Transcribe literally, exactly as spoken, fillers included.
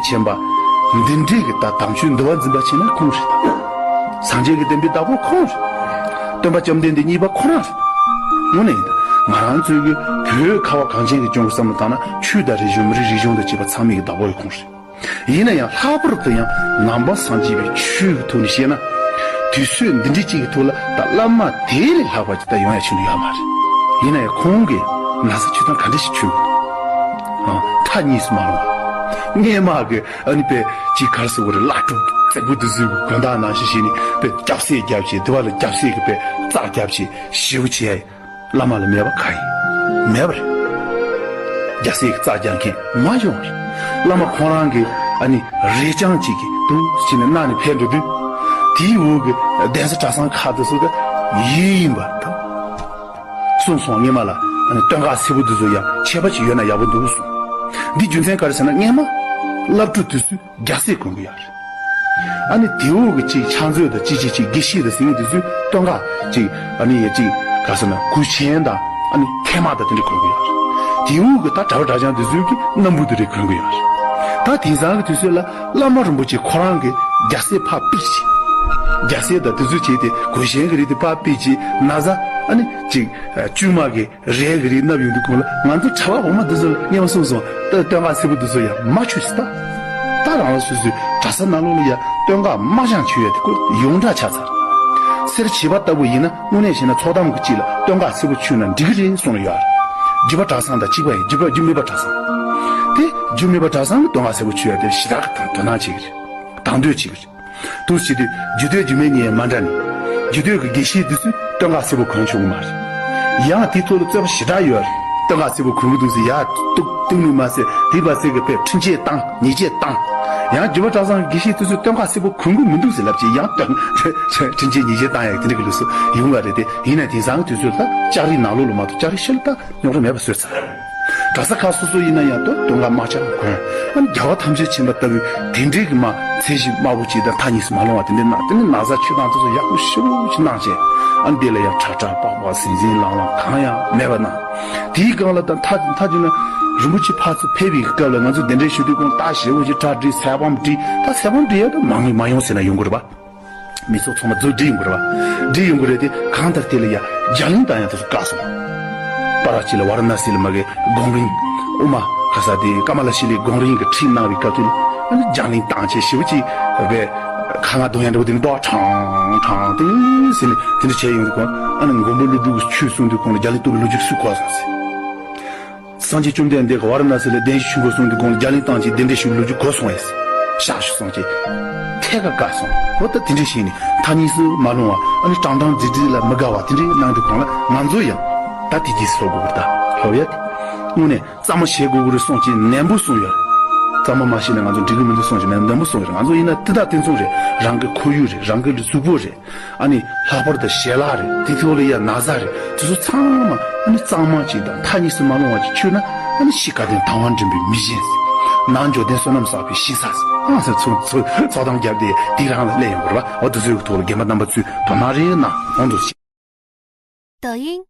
ཆེན་པ། འདི་འདྲའི་གི་ད་དམ་ཆོས་འདུལ་བ་འཛིན་པ་བྱས་ན་ཁོང་རེད། སངས་རྒྱས་ཀྱི་བསྟན་པའི་བདག་པོ་ཁོང་རེད། སྟོན་པ་བཅོམ་ལྡན་འདས་གཉིས་པ་ཁོ་རང་རེད། དངོས་གནས་ཡིན་ད། ང་རང་ཚོའི་གི་བོད་ཁ་བ་གངས་ཅན་གྱི་ལྗོངས་ཀྱི་བསམ་བློ་བཏང་ན་ཆོས་དང་རིག་གཞུང་མི་རིགས་རིག་གཞུང་དང་བཅས་པ་ཚང་མའི་གི་བདག་པོ་ཡི་ཁོང་རེད། ཡིན་ན་ཡང་ལྷག་པར་དུ་ཡང་ནང་པ་སངས་རྒྱས་པའི་ཆོས་ཀྱི་ཐོག་ནས་བཤད་ན། དུས་ཚོད་འདི་འདྲའི་གཅིག་གི་ཐོག་ལ་ད་བླ་མ་དེ་ལས་ལྷག་པ་ཅིག་ད་ཡོང་ཡ་ཆུང་དུ་ཡོད་མ་རེད། ཡིན་ན་ཡང་ཁོང་གིས་ན་ཚ་བཅོས་སྟངས་ག་འདྲ་ཞིག་བཅོས་དགོས། ཨ། མཐའ་གཉིས་སུ་མ་ལྷུང་བ། སྔས་མ་གི་ཨ་ནི་པའི་ཅིག་གར་སོ་བར་བླ་སྤྲུག་བརྩེགས་པོ་དུ་བཟོས་གོན་དག་ནང་བཞིན་བྱས་ནས་པའི་རྒྱབ་སེ་རྒྱབ་བྱས་དེ་བ་ལ་རྒྱབ་སེ་གི་པའི་རྩ་རྒྱབ་བྱས་ཞེ་པོ་བྱས་ཡ་ཡིན། བླ་མ་ལ་མེད་པ་གང་ཡིན། མེད་པ་རེད། རྒྱལ་སྲས་ཀྱི་རྩ་རྒྱག་མཁན་མ་བྱུང་བ་རེད། བླ་མ་ཁོང་རང་གིས་ཨ་ནི་རས་རྐྱང་གཅིག་གིས་འདུག་ཅེས་ནས་གནང་ནས་ཕེབས་འགྲོ་དུས། དེའི་འོག་གི་གདན་ས་གྲྭ་ཚང་ཁག་དེ་ཚོ་ད་ཡིན་ཡིན་པ་དང་། གསུངས་སོང་། སྔས་མ་ལ་ཨ་ནི་སྟོད་འགག་སེར་པོ་དེ་ཚོ་ཡང་ཁྱད་པར་ཅིག་ཡོད་ན་ཡག་པོ་འདུག་གསུངས། འདི་རྒྱུ་མཚན་ག་རེ་ཟེར་ན་སྔས་མ་བླ་སྤྲུལ་དེ་ཚོས་རྒྱལ་སྲས་གོན་གི་ཡོད་རེད། ཨ་ནི་དེའུ་གི་ཅིག་ཕྱག་མཛོད་དང་ཅི་ཅི་ཅིག་དགེ་བཤེས་དང་ཟེར་མཁན་དེ་ཚོས་སྟོད་འགག་ཅིག་ཨ་ནི་ཡ་ཅིག་ག་ཟེར་ན་གོས་ཆེན་དང་ཨ་ནི་ཐལ་མ་དང་དེ་འདྲ་གོན་གི་ཡོད་རེད། དེའུ་གི་ད་གྲྭ་པ་གྲྭ་རྐྱང་དེ་ཚོས་གི་སྣམ་བུ་དེ་འདྲ་གོན་གི་ཡོད་རེད། ད་དེང་སང་གི་དུས་ཚོད་ལ་བླ་མ་རིན་པོ་ཆེ་ཁོ་རང་གི་རྒྱལ་སྲས་ཕར་ཕུད་ཅིག་རྒྱལ་སྲས་དང་དེ་ཚོས་བྱས་ཏེ་གོས་ཆེན་གི་རིགས་དེ་ཕར་ཕུད་ཅིག་ན་བཟའ་ཨ་ནི་ཅིག་ཨ་དཀྱུས་མ་གི་རས་ཀྱི་རིགས་མནབས་ཡོང་དུས་ཁོང་ལ་ང་ཚོ་གྲྭ་པ་འོ་མ་འདི་ཚོ་ལ་སྔས་མ་གསུངས་སོང་། ད་སྟོད་འགག་སེར་པོ་འདི་ཚོ་ཡང་མ་མཆོད་ཟེར། ད་ད་རང་ལ་སོ་སོའི་གྲྭ་ས་ནང་ལོགས་ལ་ཡང་སྟོད་འགག་དམར་ལྗང་མཆོད་ཡ་དེ་ཁོ་ཡོངས་གྲགས་ཆགས་ཚར། གསེར་བྱེས་པ་ལྟ་བུ་ཡིན་ན་དངོས་གནས་བྱས་ན་ཚོགས་གཏམ་གྱི་དཀྱིལ་ལ་སྟོད་འགག་སེར་པོ་མཆོད་ན་འགྲིག་གི་རེད་གསུངས་ལ་ཡོད་རེད། རྒྱུད་པ་གྲྭ་ཚང་དང་གཅིག་པ་ཡིན། རྒྱུད་པ་རྒྱུད་སྨད་པ་གྲྭ་ཚང་། དེ་རྒྱུད་སྨད་པ་གྲྭ་ཚང་གི་སྟོད་འགག་སེར་པོ་མཆོད་ཡ་དེ་ཞེ་དྲག་གི་དོ་སྣང་བྱེད་ཀྱི་རེད། དང་དོད་བྱེད་ཀྱི་རེད། འདུག་བྱེད་དུས་རྒྱུད་སྟོད་རྒྱུད་སྨད་གཉིས་མ་འདྲ་ནི། རྒྱུད་སྟོད་ཀྱི་དགེ་བཤེས་དེ་ཚོས་སྟོད་འགག་སེར་པོ་གོན་ཆོག་གི་མ་རེད། ཡང་དེའི་ཐོག་ལ་རྩོད་པ་ཞེ་དྲག་ཡོད་རེད། སྟོད་འགག་སེར་པོ་གོན་གྱི་འདུག་ཟེར་ཡ་གཏུག་གཏུག་ནི་མ་ཟད་དེ་བ་ཟེར་གི་དཔེ་འཕྲིན་ཆས་བཏང་ཉེས་ཆད་བཏང་། ཡང་རྒྱུད་པ་གྲྭ་ཚང་གི་དགེ་བཤེས་དེ་ཚོས་སྟོད་འགག་སེར་པོ་གོན་གྱི་མི་འདུག་ཟེར་ལབ་ཅིག་ཡང་བཏང་འཕྲིན་ཆས་ཉེས་ཆད་བཏང་ཡ་དེ་འདྲ་གི་ལུགས་སུ་ཡོང་བ་རེད་དེ། ཡིན་ན་དེང་སང་གི་དུས་ཚོད་ལ་ལྕགས་རིའི་ནང་ལོགས་ལ་མ་གཏོགས་ལྕགས་རི་ཕྱི་ལ་ད་རྙོག་དྲ་མེད་པ་བཟོས་ཚར། གྲྭ་ས་ཁག་སོ་སོ་ཡིན་ན་ཡང་ད་སྟོད་འགག་དམར་ལྗང་གོན། ཨ་ནི་རྒྱལ་བ་ཐམས་ཅད་མཁྱེན་པ་ལྟ་བུའི་དེ་འདྲའི་གི་མ་ཚད་གཞི་དམར་པོ་ཅིག་དང་མཐའ་གཉིས་སུ་མ་ལྷུང་བ་དེ་འདྲའི་ན་དེ་ནི་ན་བཟའ་མཆོད་སྟངས་དེ་ཚོ་ཡག་པོ་ཞེ་པོ་ཅིག་གནང་བྱས། ཨ་ནི་དེ་ལ་ཡང་ཁྲ་ཁྲ་པགས་པགས་ཟིང་ཟིང་ལང་ལང་གང་ཡང་མེད་པ་གནང་། དེའི་སྒང་ལ་ད་མཐའ་མཐའ་གཅིག་ན་རིན་པོ་ཆེ་ཕར་ཚུར་ཕེབས་པའི་སྐབས་ལ་ང་ཚོ་གདན་འདྲེན་ཞུ་དུས་ཁོང་རྟ་ཞེ་པོ་ཅིག་ཁྲ་བསྒྲིགས་གསེར་བམ་བསྒྲིགས། ད་གསེར་བམ་བསྒྲིགས་ཡ་ད་མང་མང་ཡོང་ཟེར་ན་ཡོང་གི་རེད་པ། མི་ཚོགས་ཚང་མ་རྫོགས་སྒྲིལ་ཡོང་གི་རེད་བ། སྒྲིལ་ཡོང་གི་རེད་དེ་གང་ལྟར་དེ་ལ་ཡ་རྒྱ་གླིང་བཏང་ཡ་དེ་ཚོ་བཀག་སོང་། པ་ར་ཅི་ལ་ཝཱ་ར་ཎ་སི་ལ་མ་གི་སྒོམ་རིང་། དབུ་མ་ག་ས་དེ་ཀ་མ་ལ་ཤི་ལའི་སྒོམ་རིང་གི་ཁྲིད་གནང་བའི་སྐབས་དེ་ལ་ཨ་ནི་རྒྱ་གླིང་བཏང་བྱས་ཞེ་པོ་ཅིག་བས་ཁ་ང་གདོང་ཡ་འདྲ་བོ་དེ་ནི་རྡོ་ཁྲང་ཁྲང་དེ་ཟེར་ནས་དེ་འདྲ་བྱས་ཡོང་དུས་ཁོང་ཨ་ནི་མགོན་པོ་ཀླུ་སྒྲུབ་ཀྱི་ཆོས་གསུང་དུས་ཁོང་ལ་རྒྱ་གླིང་གཏུག་པའི་ལོ་རྒྱུས་སུ་གོ་སོང་ཟེར། སངས་རྒྱས་བཅོམ་ལྡན་འདས་ཀྱིས་ཝཱ་ར་ཎ་སི་ལ་གདན་ཞུ་དགོས་གསུངས་དུས་ཁོང་ལ་རྒྱ་གླིང་བཏང་བྱས་གདན་འདྲེན་ཞུ་ལོ་རྒྱུས་གོ་སོང་ངས། ཤག་ཤུ་སོང་ཅེས་ཐད་ཀར་བཀག་སོང་། འོ་ད་དེ་འདྲས་བྱས་ནས་མཐའ་གཉིས་སུ་མ་ལྷུང་བ་ཨ་ནི་དྲང་དྲང་འདྲིག་འདྲིག་ལ་མི་དགའ་བ་དེ་འདྲས་གནང་དུས་གང་ལ་ང་ཚོ་ཡང་ད་དེ་རྗེས་སུ་སློབ་དགོས་པར་ད་སློབ་ཡ་དེ་དངོས་གནས་གཙང་མ་བྱེད་དགོས་ཀྱི་རེད་གསུངས་ཅེས་ནན་པོ་གསུངས་ཡོད། གཙང་མ་མ་བྱས་ན་ང་ཚོ་འགྲིག་གི་མི་འདུག་གསུངས་ཅེས་ནན་པོ་གསུངས་ཡོད། ང་ཚོ་ཡིན་ན་དེ་དག་དེ་མཚུངས་རེད། རང་གི་ཁོར་ཡུག་རེད། རང་གི་གཟུགས་པོ་རེད། ཨ་ནི་ལྷག་པར་དུ་ཞལ་ལག་རེད། དེ་ཚོ་ལ་ཡ་ན་བཟའ་རེད། དེ་ཚོ་ཚང་མ་ཨ་ནི་གཙང་མ་ཅིག་དང་མཐའ་གཉིས་སུ་མ་ལྷུང་བ་ཅིག་མཆོད་ན་ཨ་ནི་ཕྱི་དགའ་ལྡན་དང་བ་འདྲེན་པའི་མི་ཆེན་ཟེར། ནང་འབྱོར་ལྡན་བསོད་ནམས་བསགས་པའི་ཞིང་ས་ཟེར། ཨ་ཟེར་ཚོ་ཚོ་ཚོགས་གཏམ་བརྒྱབ་སྟེ་དེ་རང་ལ་སླེབས་ཡོང་གི་རེད་བ། འོ་དེ་ཚོའི་ཐོག་ལ་རྒན་པ་རྣམ་པ་ཚོས་དོ་སྣང་རེ་གནང་། འོང་དུ་ཞིག抖音